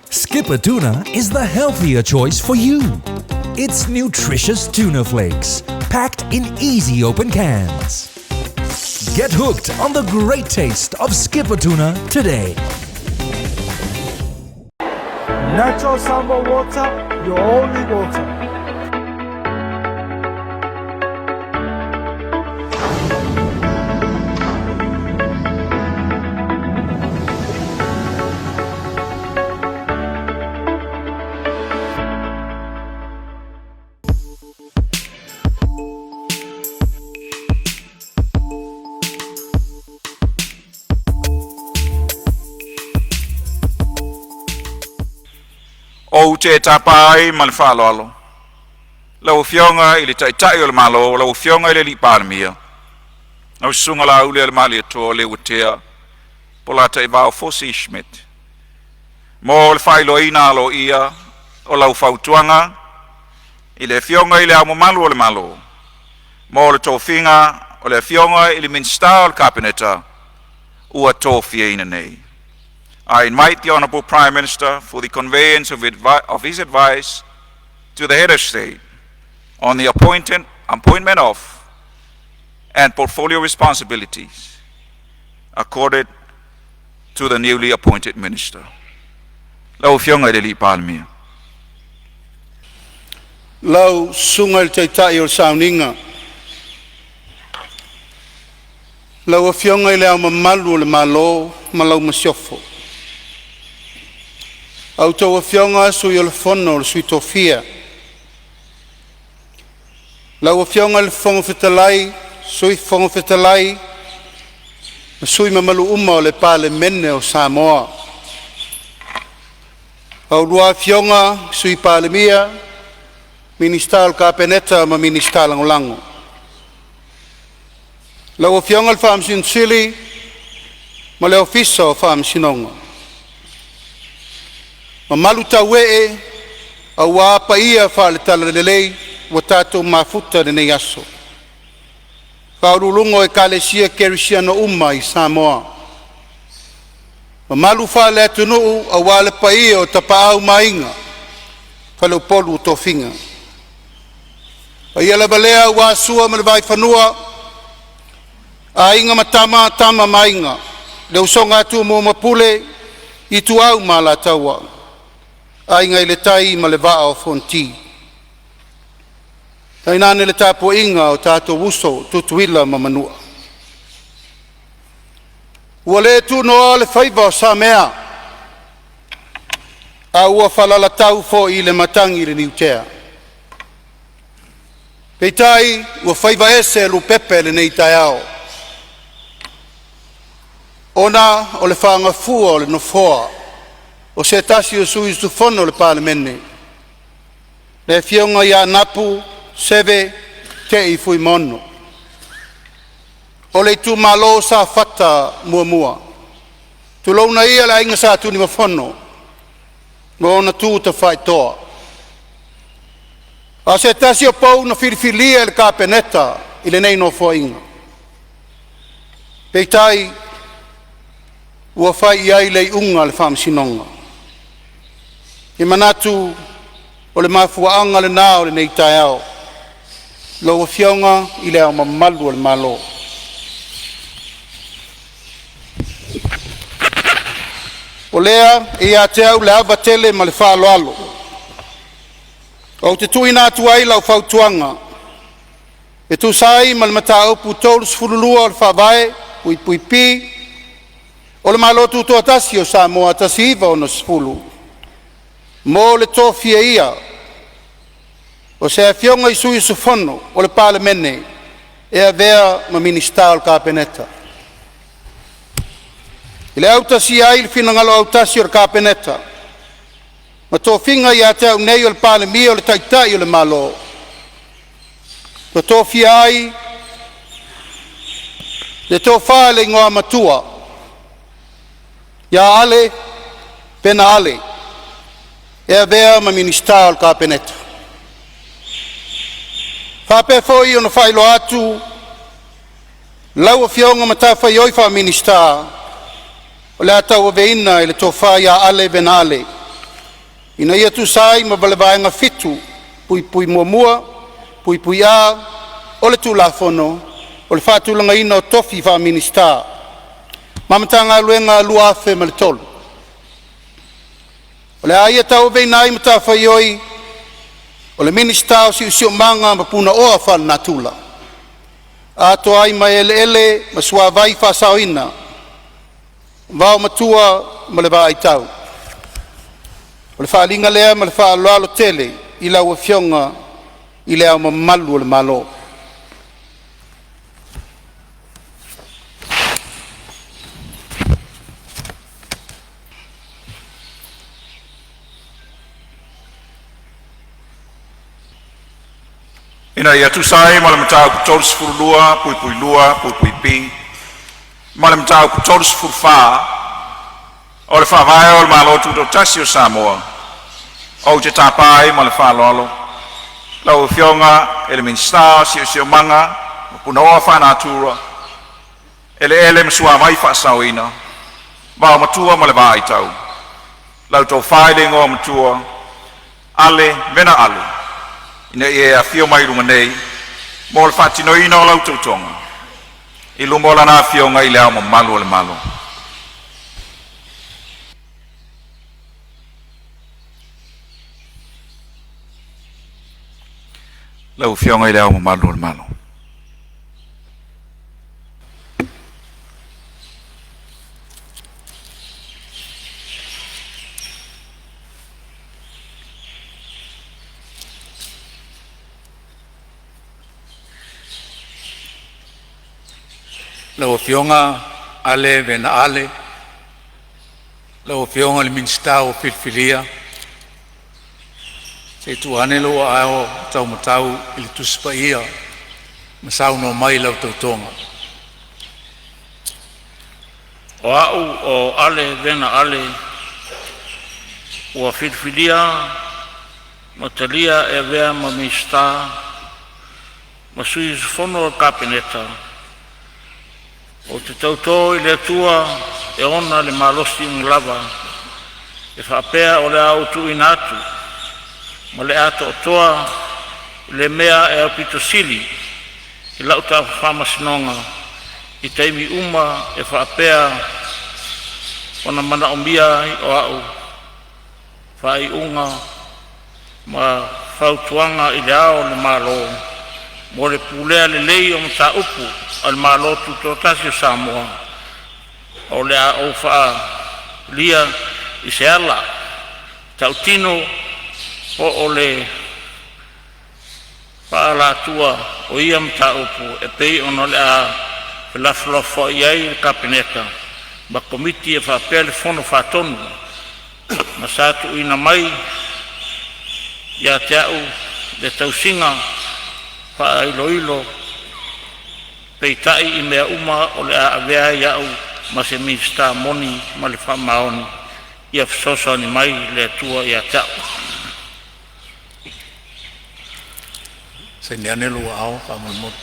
Skipper Tuna is the healthier choice for you. It's nutritious tuna flakes, packed in easy open cans. Get hooked on the great taste of Skipper Tuna today. Natural Samoa water, your only water. Ou te tapa ai ma le faaaloalo lau Afioga i le Taitai o le Malo, lau Afioga i le Alii Palemia, lau Susuga Laaulialemalietoa Leuatea Polataivao Fosi Schmidt, mo le faailoaina aloaia o lau fautuaga i le Afioga i Le Ao Mamalu o le Malo mo le tofiga o le Afioga i le Minisita o le Kapeneta ua tofiaina nei. I invite the Honorable Prime Minister for the conveyance of his advice to the Head of State on the appointment of and portfolio responsibilities accorded to the newly appointed minister. Lau Afioga i le Alii Palemia. Lau Susuga i le Taitai o le Sauniga, lau Afioga i Le Ao Mamalu o le Malo ma lau Masiofo, a outou Afioga i Sui o le Fono a Sui Tofia, lau Afioga i le Fofoga Fetalai, Sui Fofoga Fetalai ma sui usufono mamalu uma o le Palemene o Samoa. A oulua Afioga i Sui Palemia, Minisita o le Kapeneta ma Minisita Lagolago. Lau Afioga i le Faamasino Sili ma le Ofisa o Faamasinoga. Mamalu tauee aua paia faale-Talalelei ua tatou mafuta i lenei aso, faauluuluga o Ekalesia Kerisiano uma i Samoa, mamalu faale-atunuu aua le paia o Tapaau ma Aiga, Faleupolu o tofiga. O le paia lava lea aua Sua ma le Vaifanua, Aiga ma Tama, Tama ma Aiga, le usoga a Tumua ma Pule, Ituau ma Alataua, Aiga i le Tai ma le Vaa o Fonoti, tainane le tapuaiga a o tatou uso, Tutuila ma Manua. Ua le tunoa le faiva o Samea, a ua falalatau foi le matagi i le niutea, peitai ua faiva ese lupepe o lenei taeao ona o le faagafua o le Nofoa o se tasi o sui usufono o le Palemene, le Afioga ia Anapu Seve Te'i Fuimaono o le itumalo Safata 1. Tulouna ia le aiga Sa Tunumafono ma ona tu tafaitoa, a o se tasi o pou na filifilia e le Kapeneta i lenei Nofoaiga, peitai ua fai i ai le iuga a le Faamasinoga. E manatu o le mafuaaga lena o lenei taeao lau Afioga i Le Ao Mamalu o le Malo. O lea e ia te au le ava tele ma le faaaloalo ou te tuuina atu ai lau fautuaga e tusa ai ma le Mataupu 32 o le Faavae (p) o le Malo Tutoatasi o Samoa 1960 mo le tofialia o se Afioga i Sui Usufono o le Palemene e avea ma Minisita o le Kapeneta. I le autasia ai i le finagalo autasi o le Kapeneta ma tofiga ia te au nei o le Palemia o le Taitai o le Malo, ua tofia ai le Tofa i le Igoamatua Ale Pena Ale e avea ma Minisita o le Kapeneta. E faapea foi ona faailoa atu lau Afioga matafaioi faa-Minisita o le a tauaveina e le Tofa Ale Vena Ale Ina ia tusa ai ma le Vaega 7(1)(a) o le Tulafono o le Faatulagaina o Tofi Faa-Minisita o Matagaluega 2003, o le a ia tauaveina ai matafaioi o le Minisita o Siosiomaga ma Punaoa Faalenatura, atoa ai ma eleele ma suavai faasaoina, vaomatua ma le vaai tau. O le faaaliga lea ma le faaaloalo tele i lau Afioga i Le Ao Mamalu o le Malo. Ina ia tusa ai ma le Mataupu 32(2)(b) ma le Mataupu 34 o le Faavae o le Malo Tutoatasi o Samoa, ou te tapa ai ma le faaaloalo lau Afioga i le Minisita o Siosiomaga Punaoa Faalenatura, Eleele ma Suavai Faasaoina, Vaomatua ma le Vaai Tau, lau Tofa i le Igoamatua Ale Vena Ale, ina ia e afio mai i luma nei mo le faatinoina o lau tautoga i luma o Lana Afioga i Le Ao Mamalu o le Malo. Lau Afioga i Le Ao Mamalu o le Malo. Lau Afioga Ale Vena Ale, lau Afioga i le Minisita ua filifilia, se i tuu ane lou aao taumatau i le Tusi Paia ma saunoa mai i lau tautoga. O A'u o Ale Vena Ale, ua filifilia ma talia e avea ma Minisita ma Sui Usufono o le Kapeneta, ou te tauto i le Atua e ona le malosi ugulava, e faapea o le a ou tuuina atu ma le atoatoa i le mea e aupito sili i lau faamasinoga i taimi uma e faapea ona manaomia ai o a'u Faaiuga ma Fautuaga i Le Ao o le Malo mo le pulea lelei o mataupu a le Malo Tutoatasi o Samoa. O le a ou faaalia i se ala ta'utino po o le faaalatua o ia mataupu e pei ona o le a felafolafoai ai le Kapeneta ma Komiti faapea le Fono Faatonu, ma sa tuuina mai ia te a'u le tausiga faailoilo. Peitai, i mea uma o le a avea ai a'u ma se Minisita moni ma le faamaoni. Ia fesoasoani mai le Atua ia te a'u. Saini ane lou aao faamolemole.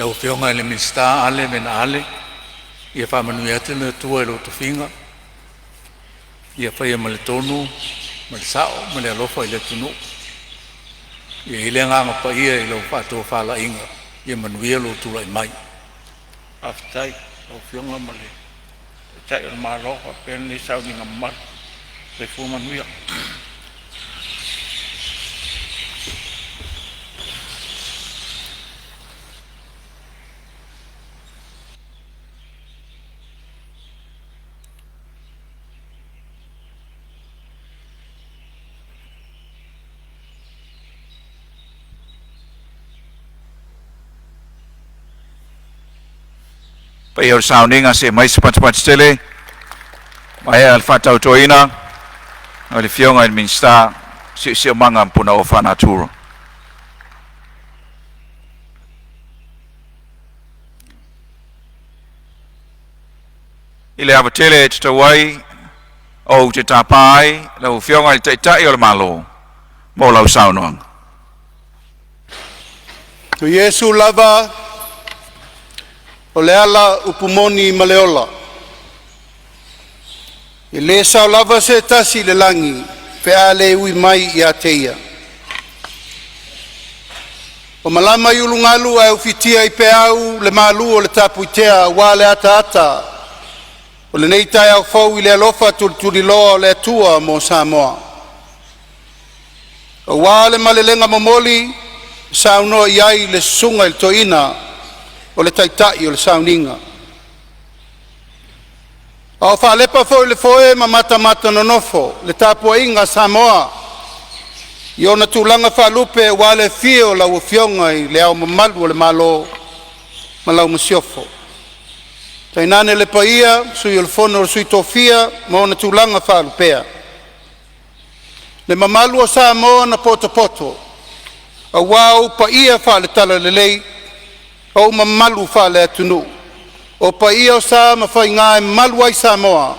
Lau Afioga i le Minisita Ale Vena Ale, ia faamanuia atu le Atua i lou tofiga, ia faia ma le tonu ma le sao ma le alofa i le atunuu. Ia i ai le agaga paia i lau faatofalaiga. Ia manuia lou tulai mai. Faafetai i lau Afioga ma le Taitai o le Malo faapea lenei sauniga mamalu. Soifua manuia. Paia o le sauniga, se i aumai se patupatu tele maea le faatautoina o le Afioga i le Minisita o Siosiomaga ma Punaoa Faalenatura. I le ava tele e tatau ai ou te tapa ai lau Afioga i le Taitai o le Malo mo lau saunoaga. O Iesu lava o le ala, upu moni ma le ola. E le sao lava se tasi i le lagi pe a le ui mai ia te Ia. O malama i ulugalu ae ufitia i peau le malu o le tapuitea aua le ataata o lenei taeao fou i le alofa tulituliloa o le Atua mo Samoa. Aua le malelega momoli na saunoa i ai le susuga i le toeaina o le taitai o le sauniga. A o faalepa foi le foe ma matamata nonofo le tapuaiga a Samoa i ona tulaga faalupe aua le afio o lau Afioga i Le Ao Mamalu o le Malo ma lau Masiofo, tainane le paia o Sui o le Fono a Sui Tofia ma ona tulaga faalupea. Le mamalu o Samoa na potopoto aua ou paia faale-Talalelei, o ou mamalu faale-Atunuu, o paia o sa ma faiga e malu ai Samoa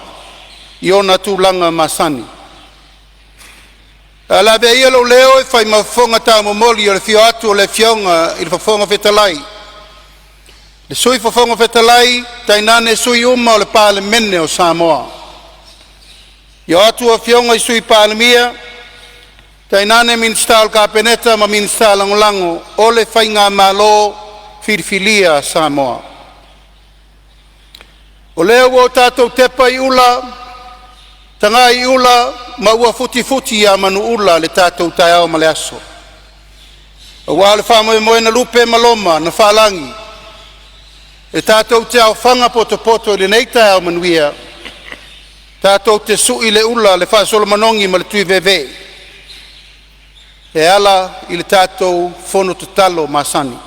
i ona tulaga masani. Ae o le a avea ia lou leo e fai ma fofoga taumomoli o le afio atu o le Afioga i le Fofoga Fetalai, le Sui Fofoga Fetalai tainane sui usufono uma o le Palemene o Samoa. Afio atu Afioga i Sui Palemia, tainane Minisita o le Kapeneta ma Minisita Lagolago o le Faigamalo Filifilia a Samoa. O lea ua tatou tepa i ula tagai i ula ma ua futifuti a manuula le tatou taeao ma le aso, aua le faamoemoe na lupe e maloma na faalagi e tatou te aofaga potopoto i lenei taeao manuia, tatou te sui le ula, le faasolomanogi ma le tuiveevee e ala i le tatou fono tatalo masani.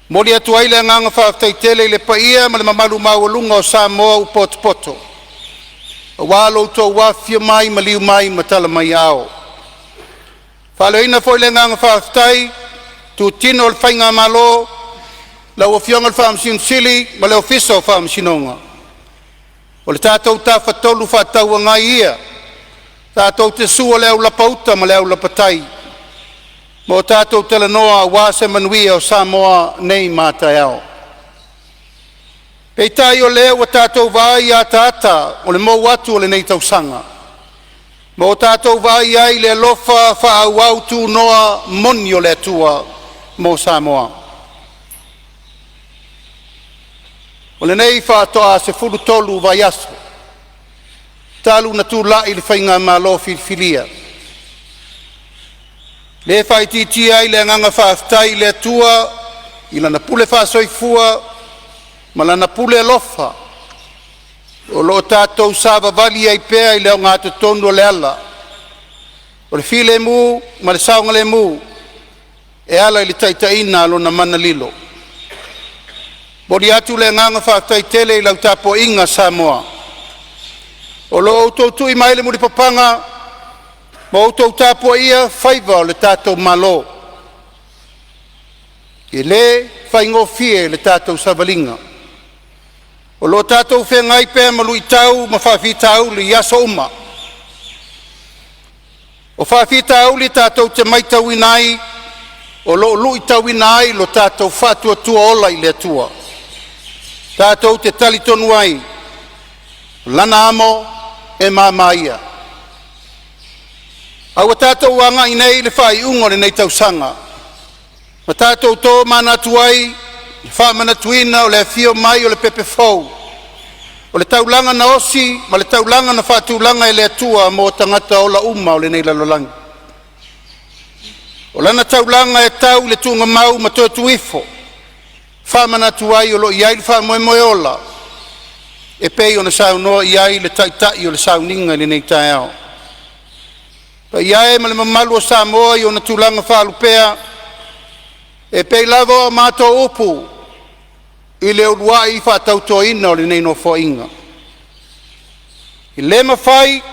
E momoli atu ai le agaga faafetai tele i le paia ma le mamalu maualuga o Samoa ua potopoto aua lo outou afifio mai, maliu mai ma tala mai aao. E faaleoina foi le agaga faafetai i itutino o le faigamalo, lau Afioga i le Faamasino Sili ma le Ofisa o Faamasinoga. O le tatou Tafatolu Fefaatauagai ia tatou te sua le aulapa uta ma le aulapa tai ma o tatou talanoa aua se manuia o Samoa nei ma a taeao. Peitai o lea ua tatou vaai i ataata o le mou atu o lenei tausaga ma o tatou vaai ai i le alofa faaauau tunoa moni o le Atua mo Samoa. O lenei faatoa 13 vaiaso talu ona tulai le Faigamalo Filifilia, le faaitiitia ai le agaga faafetai i le Atua i Lana pule faasoifua ma Lana pule alofa o lo o tatou savavali ai pea i le ogatotonu o le ala o le filemu ma le saogalemu e ala i le taitaiga a Lona mana lilo. E momoli atu le agaga faafetai tele i lau tapuaiga Samoa o lo o outou tui mai le mulipapaga ma outou tapuaia faiva o le tatou Malo. E le faigofie le tatou savaliga o lo o tatou feagai pea ma luitau ma faafitauli i aso uma. O faafitauli tatou te matauina ai O loo luitauina ai lo tatou faatuatua ola i le Atua, tatou te talitonu ai o Lana amo e mama ia. A ua tatou agai nei i le faaiuga o lenei tausaga, ma tatou tomanatu ai i le faamanatuina o le afio mai o le pepe fou, o le taulaga na osi ma le taulaga na faatulaga e le Atua mo tagata ola uma o lenei lalolagi. O lana taulaga e tau i le tuugamau ma toe tuu ifo, faamanatu ai o lo o i ai le faamoemoe ola e pei ona saunoa i ai le Taitai o le sauniga i lenei taeao. Le paia e ma le mamalu o Samoa i ona tulaga faalupea, e pei lava o a matou upu i le uluai faatautoina o lenei Nofoaiga, e le mafai,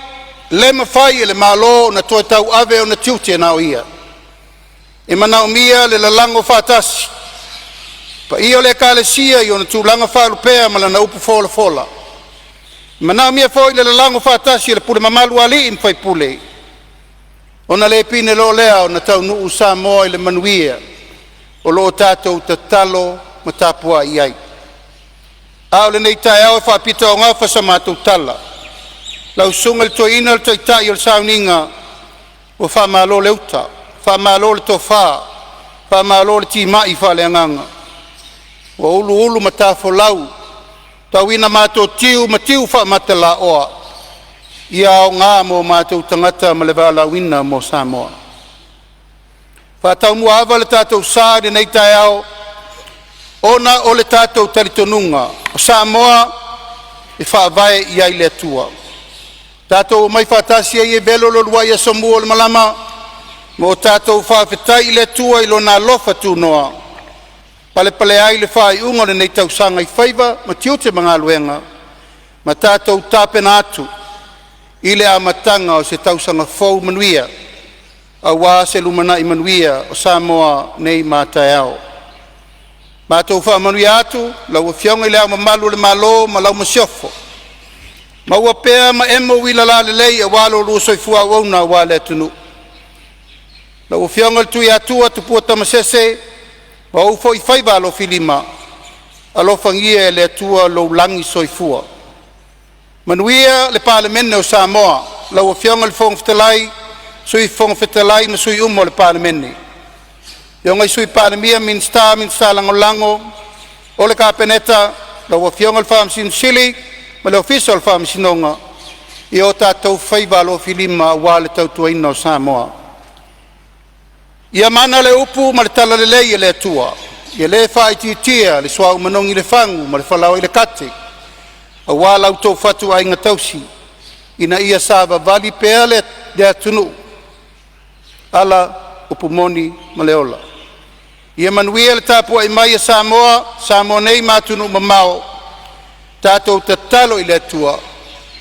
le mafai e le Malo ona toe tauave ona tiute na o ia. E manaomia le lalago faatasi, paia o le Ekalesia i ona tulaga faalupea ma lana upu folafola. E manaomia foi le lalago faatasi e le pule mamalu a alii ma faipule, ona le pine loa lea ona taunuu Samoa i le manuia o lo o tatou tatalo ma tapuai ai. A o lenei taeao e faapitoaugafa sa matou tala, lau susuga i le toeaina o le taitai o le sauniga, ua faamalo le uta, faamalo le tofa, faamalo le timai faaleagaga. Ua uluulu matafolau tauina matotiu ma tiu faamatalaoa, ia aoga mo o matou tagata ma le valaauina mo Samoa. Faataumuaava le tatou sa i lenei taeao ona o le tatou talitonuga o Samoa e faavae i ai le Atua. Tatou omai faatasi ai e velo le uluai aso o le malama ma o tatou faafetai i le Atua i Lona alofa tunoa, palepale ai le faaiuga o lenei tausaga i faiva ma tiute ma galuega, ma tatou tapena atu i le amataga o se tausaga fou manuia aua se lumanai manuia o Samoa nei ma a taeao. Matou faamanuia atu lau Afioga i Le Ao Mamalu o le Malo ma lau Masiofo, maua pea maemo uila lalelei aua lo oulua soifua auauna aua le atunuu. Lau Afioga i le Tuiatua Tupua Tamasese ma ou foi faiva alofilima, alofagia e le Atua lou lagi soifua. Manuia le Palemene o Samoa, lau Afioga i le Fofoga Fetalai, Sui Fofoga Fetalai ma sui usufono uma o le Palemene, afioga i Sui Palemia, Minisita, Minisita Lagolago o le Kapeneta, lau Afioga i le Faamasino Sili ma le Ofisa o le Faamasinoga, ia o tatou faiva alofilima aua le tautuaina o Samoa. Ia mana le upu ma le talalelei a le Atua, ia le faaitiitia le suauu manogi i le fagu ma le falaoa i le kate aua la outou fatuaiga tausi ina ia savavali pea le atunuu ala upu moni ma le ola. Ia manuia le tapuai mai a Samoa, Samoa nei ma atunuu mamao. Tatou tatalo i le Atua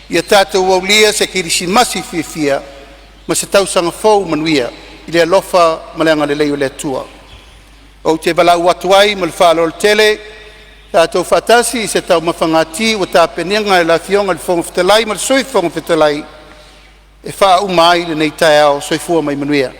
ia tatou aulia se Kerisimasi fiafia ma se Tausaga Fou manuia i le alofa ma le agalelei o le Atua. Ou te valaau atu ai ma le faaaloalo tele, tatou faatasi i se taumafagati ua tapenega e le Afioga i le Fofoga Fetalai ma le Sui Fofoga Fetalai e faauma ai lenei taeao. Soifua ma ia manuia.